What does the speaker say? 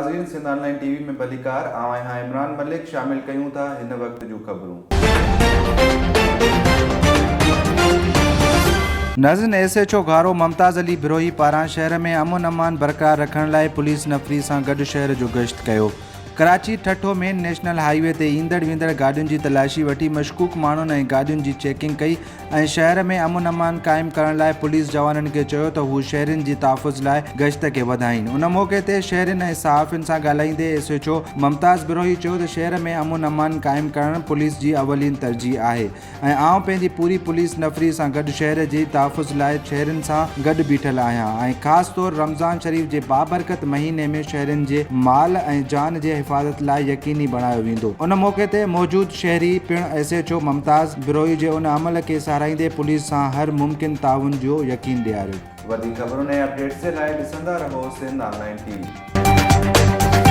ناظرين سنڌ آن لائين ٽي وي ۾ ڀليڪار آئون آهيان عمران ملڪ شامل ڪيون ٿا هن وقت جون خبرون. ناظرين S H O Gharo Mumtaz Ali Brohi پاران شهر ۾ امن امان برقرار رکڻ لاء پوليس نفري سان گڏ شهر جو گشت ڪيو Karachi Thatta main national highway تي ايندڙ ويندڙ گاڏين جي تلاشي وٺي مشڪوڪ ماڻهن ۽ گاڏين جي چيڪنگ ڪئي ۽ شهر ۾ امن امان قائم ڪرڻ لاء پوليس جوانن کي چيو ته هو شهرين جي تحفظ لاء گشت کي وڌائين. ان موقعي تي شهرين ۽ صحافين سان ڳالهائيندي S H O Mumtaz Brohi چيو ته شهر ۾ امن امان قائم ڪرڻ پوليس جي اولين ترجيح آهي ۽ آئون پنهنجي پوري پوليس نفري سان گڏ شهر جي تحفظ لاء شهرين سان گڏ بيٺل آهيان ۽ خاص طور رمضان شريف جي بابرڪت مهيني ۾ شهرين جي مال ۽ جان جي حفاظت لاء يقيني بڻايو ويندو. ان موقعي تي موجود شهري پڻ S H O Mumtaz Brohi جي ان عمل کي ساراهيندي پوليس سان هر ممڪن تعاون جو يقين ڏياريو. وڌيڪ خبرن ۽ اپڊيٽس جي لاء ڏسندا رهو سنڌ آن لائين ٽي وي.